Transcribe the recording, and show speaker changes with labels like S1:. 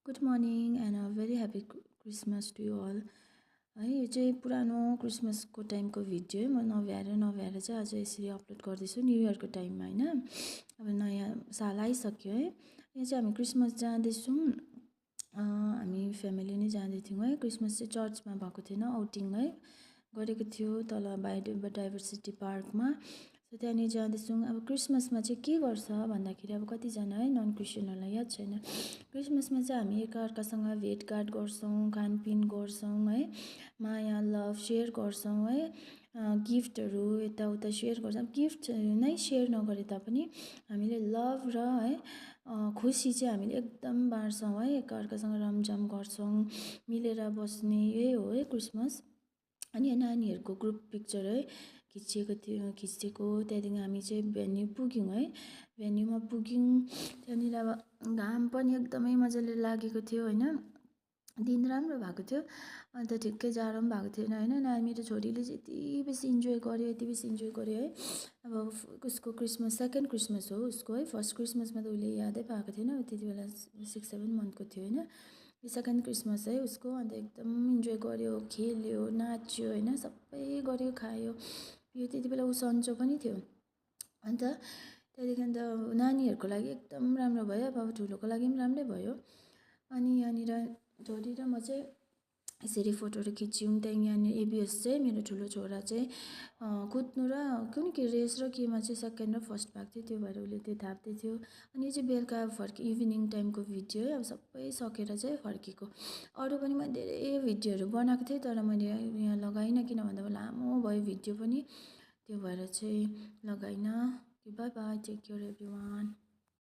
S1: Good morning and a very happy Christmas to you all. है यो चाहिँ पुरानो क्रिसमसको टाइमको भिडियो है। म नभ्याएर चाहिँ आज यसरी अपलोड गर्दैछु न्यू इयरको टाइममा होइन। अब नयाँ साल आइसक्यो है। यहाँ चाहिँ हामी क्रिसमस जाँदैछौँ, हामी फ्यामिली नै जाँदै थियौँ है। क्रिसमस चाहिँ चर्चमा भएको थिएन, आउटिङ है गरेको थियो तल बायोडाइभर्सिटी पार्कमा। त्यहाँनिर जाँदैछौँ। अब क्रिसमसमा चाहिँ के गर्छ भन्दाखेरि अब कतिजना है नन क्रिस्चियनहरूलाई याद छैन। क्रिसमसमा चाहिँ हामी एकअर्कासँग भेटघाट गर्छौँ, खानपिन गर्छौँ है, माया लभ सेयर गर्छौँ है, गिफ्टहरू यताउता सेयर गर्छौँ। गिफ्ट नै सेयर नगरे तापनि हामीले लभ र है खुसी चाहिँ हामीले एकदम बाँड्छौँ है। एकअर्कासँग रमझम गर्छौँ, मिलेर बस्ने, यही हो है क्रिसमस। अनि नानीहरूको ग्रुप पिक्चर है खिचेको। त्यहाँदेखि हामी चाहिँ भेन्यू पुग्यौँ है। भेन्यूमा पुग्यौँ, त्यहाँनिर अब घाम पनि एकदमै मजाले लागेको थियो होइन। दिन राम्रो भएको थियो, अन्त ठिक्कै जाडो पनि भएको थिएन होइन। मेरो छोरीले चाहिँ यति बेसी इन्जोय गर्यो है। अब उसको क्रिसमस सेकेन्ड क्रिसमस हो उसको है। फर्स्ट क्रिसमसमा त उसले यादै पाएको थिएन, त्यति बेला 6-7 मन्थको थियो होइन। यो सेकेन्ड क्रिसमस है उसको। अन्त एकदम इन्जोय गर्यो, खेल्यो, नाच्यो होइन, सबै गर्यो, खायो यो। त्यति बेला ऊ सन्चो पनि थियो। अन्त त्यहाँदेखि अन्त नानीहरूको लागि एकदम राम्रो भयो, अब ठुलोको लागि पनि राम्रै भयो। अनि यहाँनिर छोरी र म चाहिँ यसरी फोटोहरू खिच्यौँ। त्यहाँदेखि यहाँनिर एबिएस चाहिँ मेरो ठुलो छोरा चाहिँ कुद्नु र कुनि के रेस र केमा चाहिँ सेकेन्ड र फर्स्ट भएको थियो, त्यो भएर उसले त्यो थाप्दै थियो। अनि यो चाहिँ बेलुका इभिनिङ टाइमको भिडियो है। अब सबै सकेर चाहिँ फर्केको। अरू पनि मैले धेरै भिडियोहरू बनाएको थिएँ, तर मैले यहाँ लगाइनँ किन भन्दा लामो भयो भिडियो पनि, त्यो भएर चाहिँ लगाइनँ। Bye bye, take care everyone.